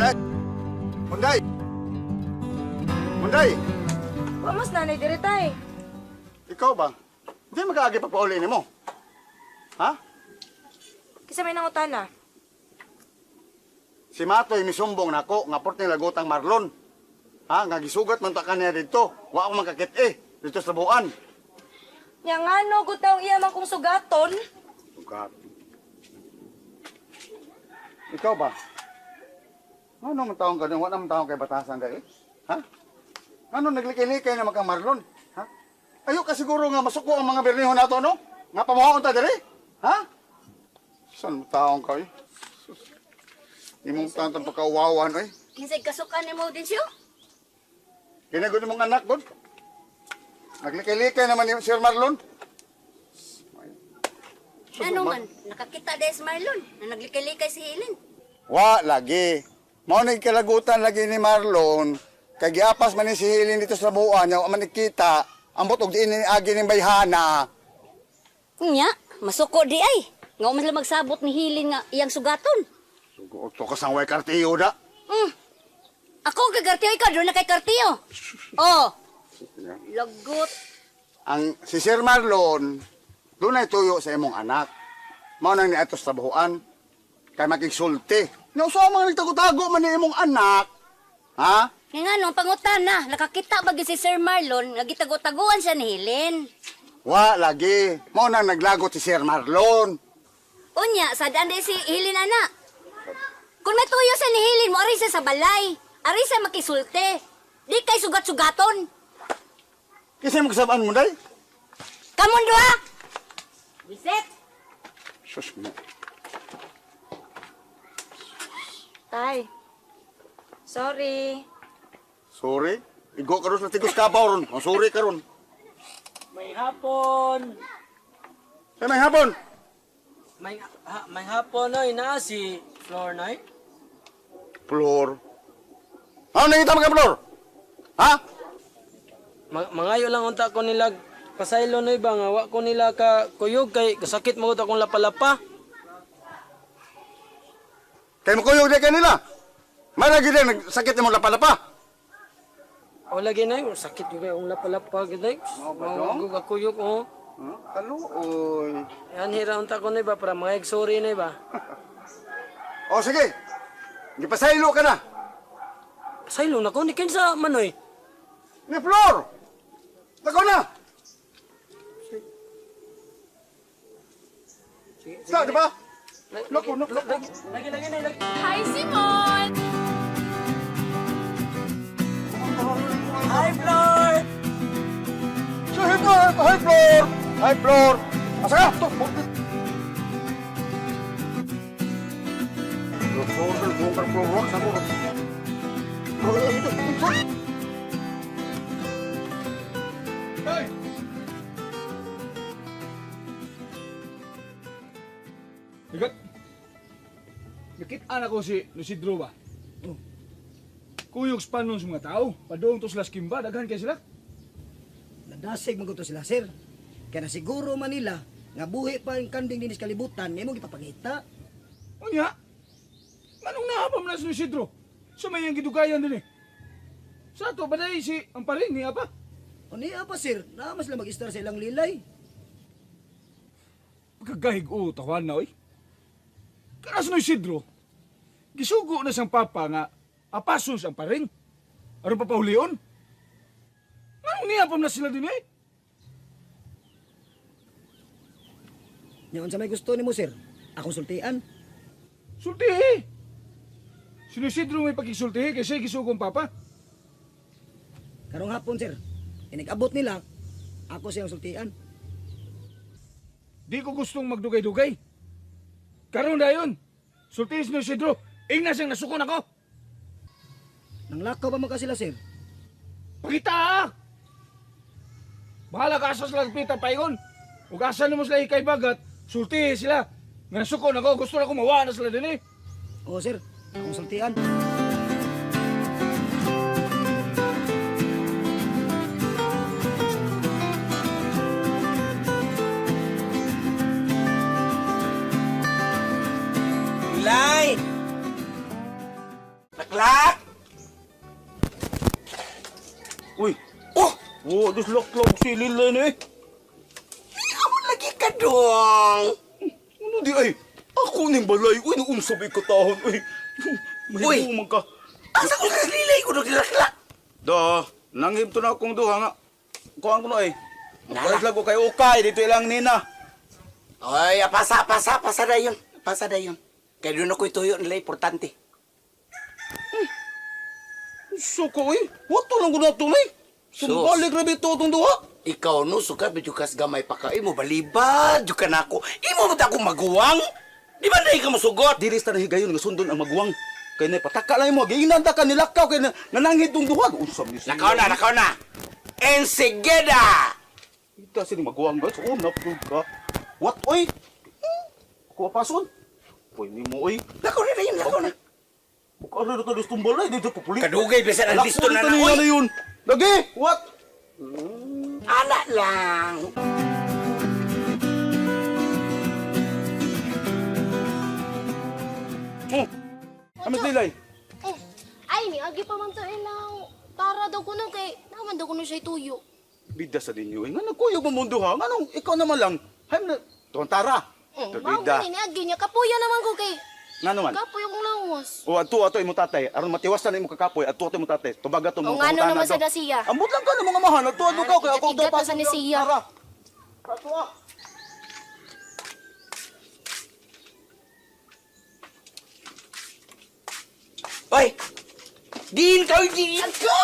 Munday! Munday! Munday! Wa mas nanay diri tay. Ikaw ba? Hindi mag-aagi pagpauli nimo. Ha? Kisa may nangutana. Si Matoy misumbong nako nga porte lagotang Marlon. Ha? Nga gisugat man ta kaniya didto. Wa ako makakit eh. Dito sa buan. Nya ngano gud taong iya man kong sugaton. Sugat. Ikaw ba? Ano man taong ka doon? Wala man taong kay batasan dahil? Ha? Ano naglikay-likay na kang Marlon? Ha? Ayo ka siguro nga masuko ang mga berniho nato, no? Nga pamuhaon ta diri? Ha? Saan mo taong ka, eh? Sus. Imong taong pagkauwawan, eh. Kinsay kasukan nimo din siyo? Kinagod mong anak, god. Naglikay-likay naman ni Sir Marlon. Ano man, nakakita dahil si Marlon na naglikay-likay si Helen. Wa lagi. Mao ni kalagutan lagi ni Marlon. Kay giapas man ni si Helen dito sa buwan, nya wa man nikita. Ambot og diin ni agi ning bayhana. Nya, masuko di ay. Nga man sila magsabot ni Helen nga iyang sugaton. Sugot to ka sang way kartiyo da. Ako kay Kartiyo, ikaw doon na kay Kartiyo. Oh, lagot. Ang si Sir Marlon dunay tuyo sa imong anak. Mao nang niadto sa trabahoan. Kay makigsulti. Nya usa mga nagtago-tago man ni imong anak. Ha? Nga nga nung pangutana, nakakita ba gyud si Sir Marlon nga gitago-taguan siya ni Helen? Wa lagi. Mao nang naglagot si Sir Marlon. Unya, sadaan di si Helen ana. Kung may tuyo sa ni Helen mo, ari siya sa balay. Ari siya makisulti. Di kay sugat-sugaton. Kinsa mo kasabaan mo day? Kamon duha! Biset! Sus mo. Tay. Sorry. Sorry. Igo ka ron sa tigos kabaw ron. Oh, sorry ka ron. May hapon. Sa may hapon. May hapon noy na si Flor noy. Flor. Ano nangita mga Flor? Ha? Mangayo lang unta ko nila pasaylo noy ba nga wa ko nila ka kuyog kay kasakit mo akong lapalapa. Kay makuyog di kanila. Malagi din, nagsakit mo lapa-lapa. O lagi nay, sakit gyud kay akong lapalapa gid nay. Mao ba, Mao kuyog oh. Huh? Kaluoy. Yan hira unta ko noy ba para mga sorry noy ba. O sige. Gipasaylo ka na. Pasaylo na ko ni kinsa man noy. Ni Flor! Lakaw na! Sige, Sa, di ba? Lako, lako. Lagi lagi nay lagi. Hi, Simon! Hi Flor. So, hi Flor! Hi Flor! Hi Flor! Asa ka? To, Flor, Flor, Flor, Flor, Flor, Flor. Hey! Ligot. Nakita na ko si Lucidro ba? Oh. Kuyog spanon sa mga tao. Padoong to sila sa kimba, daghan kay sila. Nadasig man to sila, sir. Kaya na siguro Manila, nga buhi pa ang kanding dinis kalibutan, nga imong ipapangita. Unya, manong nahapam na si Lucidro? Sa may ang gidugayan din eh. Sa ato, baday si Amparin niya pa. O niya pa, sir, naa man sila mag-istar sa ilang lilay. Pagkagahig o, tawan na oy. Karas no Isidro, gisugo na siyang papa nga apason siyang paring. Aron papahulion. Anong niya pa na sila din eh? Nya unsa may gusto nimo, sir? Akong sultian. Sultihi! Si Isidro may pakisultihi kasi gisugo ang papa. Karong hapon, sir. Inigabot nila, ako siyang sultian. Di ko gustong magdugay-dugay. Karon dayon, sultihi si Isidro, ingna siyang nasukon ako. Nanglakaw pa man ka sila, sir. Pakita ah! Bahala ka asa sila pita paingon. Ug asa nimo sila ikay bagat, sultihi sila. Nga nasukon ako, gusto na ko mawa na sila din eh. Oo, sir. Akong sultian. Lay. Laklak! Uy. Oh! Wo, dus laklak si Lila ni eh. Amo lagi ka dong! Ano di ay? Ako ning balay. Uy, naunsa ba ikatahon? Uy. Uy. Mahibo man ka. Asa ko sa lilay ko nung laklak? Do, nanghim to na akong duha nga. Kuan ko na eh. Nala. Palit lang ko kay Ukay, dito ilang nina. Oy, pasa, pasa, pasa na yun. Pasa na yun. Kaya doon ako'y tuyo nila, importante. Suko eh. Wato lang ko na ito, may. Sus. Sumbalik na bito itong duha. Ikaw no, sukat, medyo kas gamay pa ka. Imo balibad, ju ka na ako. Imo mo ta akong maguwang? Di ba dahil ka musugot? Dili sa higayon nga sundon ang maguwang. Kay na pataka lang mo, giingnan ta ka nilakaw kay na, nananghid tong duha. Unsa man Lakaw na, lakaw na! Enseguida! Ita sini maguwang guys. Oh, napug ka. What oy? Ako apason. Uy nimo oy. Lakaw na na yun, lakaw na. Buka na to distong balay dito pupuli. Kadugay, bisan ang listo na na, oy. oy. Yun. Lagi, what? Ala lang. Oh. Amis nilay. Eh, ay, ni agi pa man to ilang tara daw kuno kay naman daw kuno siya tuyo. Bida sa ninyo. Eh, nga nagkuyog mo mundo ha. Nganong ikaw naman lang. Hay na tontara. Mao Bida. ni agi niya kapuya naman ko kay Nga naman. kapuy akong lawas. O adto ato imo tatay aron matiwasan na imo kakapoy adto ato imo tatay tubaga to O, mga ngano pangutana naman do. sa dasiya? Ambot lang ka ng mga mahan adto adto ka kay ako Igat-igat na sa ni siya. Tara. Ato ah. Oy! Diin ka, oy, diin ka!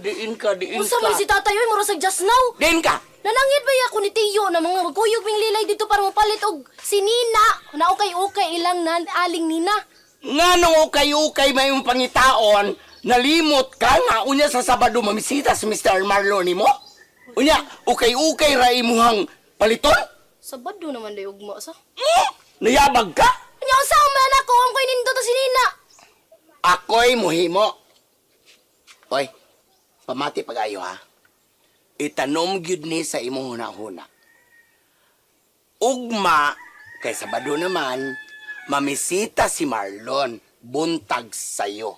Diin ka, diin Unsa ka. man si tatay oy mura sa just now. Diin ka! Nanangit ba ako ni Tiyo na mga magkuyog ming lilay dito para mapalit og si Nina. Na ukay-ukay ilang nan aling Nina. Nga nung ukay-ukay may imong pangitaon, nalimot ka nga unya sa Sabado mamisita si Mr. Marlon nimo? Unya, ukay-ukay ra imuhang paliton? Sabado naman day ugma sa. Hmm? Nayabag ka? Nya unsa man ako ang koy nindot si Nina. Ako'y muhimo. Oy, pamati pag-ayo ha. Itanom gyud ni sa imong hunahuna. Ugma, kay Sabado naman, mamisita si Marlon buntag sayo.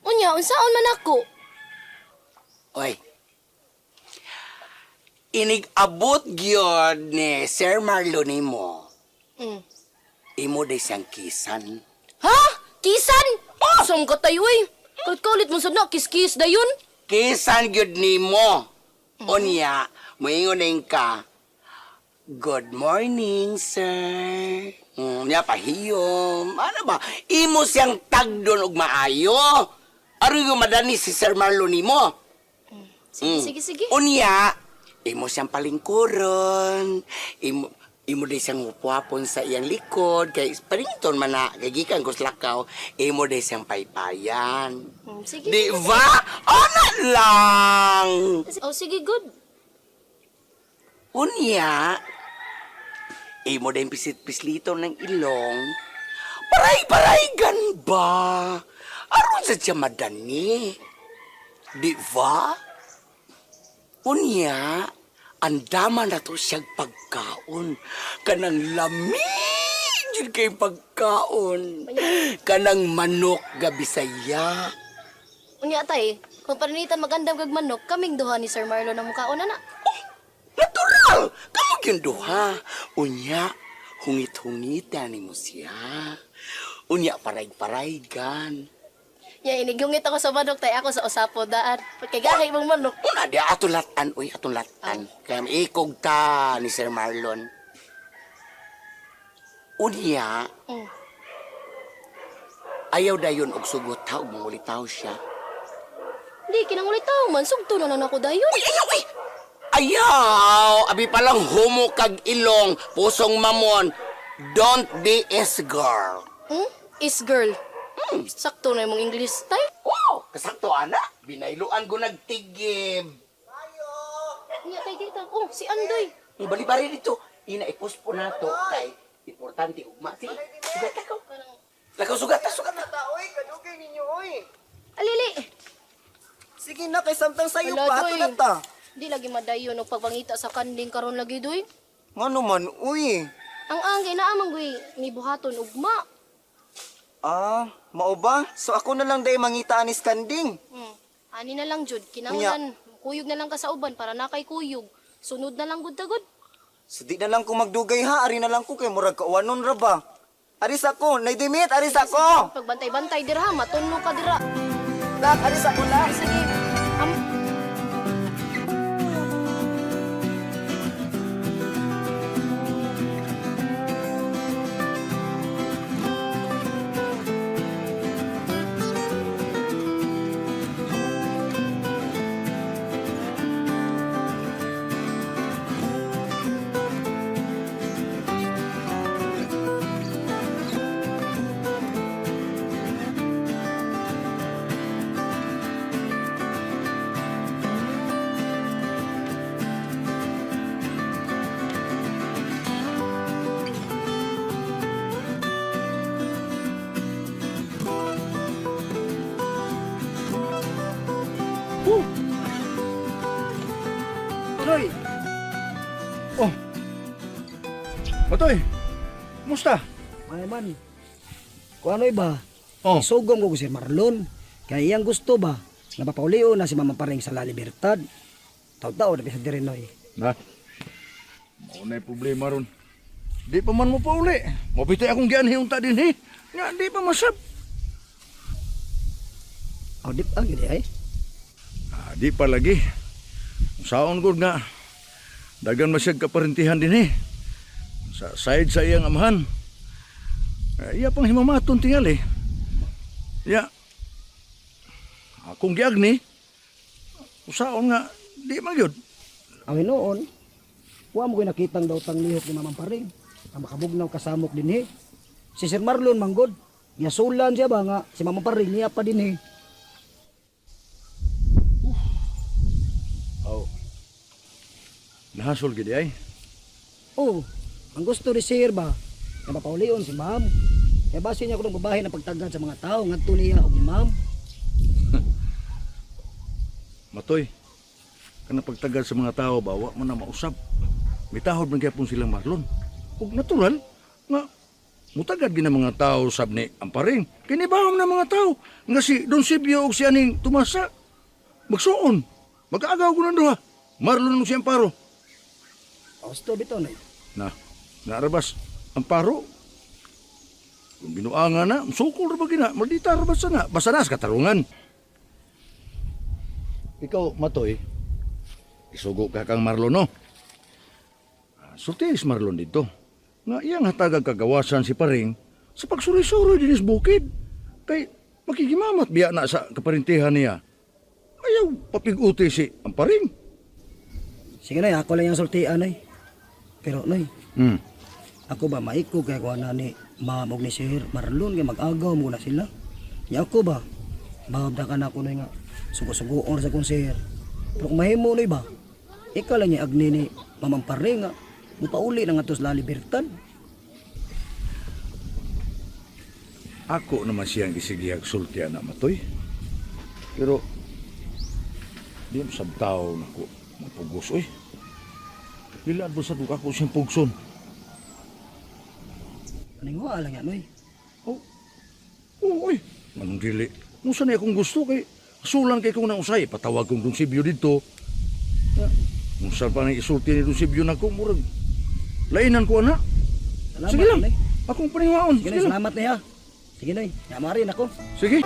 Unya unsaon man ako? Oy. Inig-abot gyud ni Sir Marlon nimo. Imo day siyang kisan. Ha? Kisan? Oh! Saan ka tayo eh? Kahit kaulit mo sa na, kiss-kiss dayon. Kisan gyud nimo. Unya, moingon ka. Good morning, sir. Nya pahiyom. Ano ba? Imo siyang tagdon og maayo. Aron yung madani si Sir Marlon nimo. Sige, sige, sige. Unya, imo siyang palingkuron. Imo imo di siyang hupuapon sa iyang likod kay parington man na kay gikan ko sa lakaw imo di siyang paypayan. Sige, Di ba? Ana lang. Oh, sige, good. Unya, imo din pisit-pislito ng ilong. Paray-paray gan ba? Aron sa siya madani. Di ba? Unya, andama na to siyang pagkaon. Kanang lami jud kay pagkaon. Kanang manok gabisaya. Unya tay, kung parinitan magandam kag manok, kaming duha ni Sir Marlon ang mukaon na na. Natural! Kamo gyud duha. Unya, hungit-hungitan nimo siya. Unya, paray-paraygan. Ya, inigyungit ako sa manok tay, ako sa usapo daan. Kay gahi mong manok. Una, di ato latan, uy, atong latan. Kaya ikog ta ni Sir Marlon. Unya, ayaw dayon og sugot ha, og mangulitaw siya. Di, kinangulitaw man, sugto na lang ako dayon. Uy, ayaw, uy! Ayaw! Abi palang humo kag ilong, pusong mamon. Don't be is girl. Hmm? Is girl. Sakto na imong English tay. Wow! Kasakto, ana. Binayluan ko nagtigib. Unya tay dito. Oh, si Andoy. Ang bali-bali dito. Ina, ipus po na to. Kay, importante, ugma. Sige, sugat ako. Lakaw, sugat ta, sugat ta. Oy, kadugay ninyo oy. Alili. Sige na kay samtang sayo Ala, pa ato Doy. na ta. Di lagi madayon og pagpangita sa kanding karon lagi doy. Ngano man uy. Ang angay na amang goy ni buhaton ugma. Ah, mao ba? So ako na lang day mangita anis kanding. Ani na lang jud, kinahanglan kuyog na lang ka sa uban para na kay kuyog. Sunod na lang gud tagod. So di na lang ko magdugay ha, ari na lang ko kay murag kauwanon ra ba. Aris ako, naidimit, aris ako. Pagbantay-bantay dira, matunno ka dira. Lak, aris ako lak. Sige. Am Noy, Oh. Matoy. Musta? ay man. Kung ano ba? Oh. Sugom ko si Marlon. Kaya iyang gusto ba? Napapaulion na si Mama Paring sa La Libertad. Taw-taw na bisa diri Noy. Na. Mao na problema ron. Di pa man mo pauli. Mapitay akong gianhi unta din eh. Nga di pa masab. Oh, di pa gid ay. Ah, di pa lagi. Saon gud nga. Dagan masyag kaparintihan din eh. Sa side sa iyang amahan. Eh, iya pang himamaton tingali. Ya. Akong giagni. Usaon nga di man gyud. Ang hinuon, wa mo ko'y nakitang daw tang lihok ni Mamang Paring. Ang makabugnaw kasamok din eh. Si Sir Marlon manggod, niyasulan siya ba nga si Mamang Paring niya pa din eh. Oh. Nahasol gid ay. Oh, ang gusto ni Sir ba, nga mapaulion si Ma'am. Kaya base niya ko ng babae na pagtagad sa mga tao ngadto niya og ni Ma'am. Matoy. Kana pagtagal sa mga tao ba wa man na mausab. Mitahod man gyapon silang Marlon. Ug natural nga mutagad gina mga tao sab ni Amparing. Kini bahom na mga tao nga si Don Sibyo ug si aning Tumasa magsuon. Mag-aagaw ko ng duha. Marlon ug si Amparo. Gusto bitaw na. Na, naarabas Amparo. Kung binuanga na, sukol ra ba gina? Maldita ra ba sana? Basta na sa katarungan. Ikaw, Matoy, isugo ka kang Marlon, no? Ah, Sulti is Marlon dito. Nga iyang hatagag kagawasan si Paring sa pagsuri-suri dinis bukid. Kay makigimamat biya na sa kaparintihan niya. Ayaw papiguti si Amparing. Sige nay, ako lang yung sultian nay. Pero nay, ako ba maiko kay kuha na ni Ma'am og ni Sir Marlon kay mag-agaw mo na sila. Nya ako ba? Babda ka na ako nay nga sugo-sugoon sa kong sir. Pero kung mahimo nay ba? Ikaw lang niya agni ni Mamang Paring nga mupauli na nga to sa La Libertad. Ako naman siyang gisigihag sulti na matoy. Pero di mo sabtaw nako mapugos oy. Dili adto sa duka ko siyang pugson. Paningwa lang yan noy. Oh. Oh, oy. Manong dili. Unsa na akong gusto kay sulan kay kong nausay patawag kong Don Sibyo didto. Ya, unsa pa nang isulti ni Don Sibyo nako murag lainan ko ana. Salamat Sige lang. Nay. Akong paningwaon. Sige Sige nay, lang. salamat nay ha. Sige nay, yamarin ako. Sige.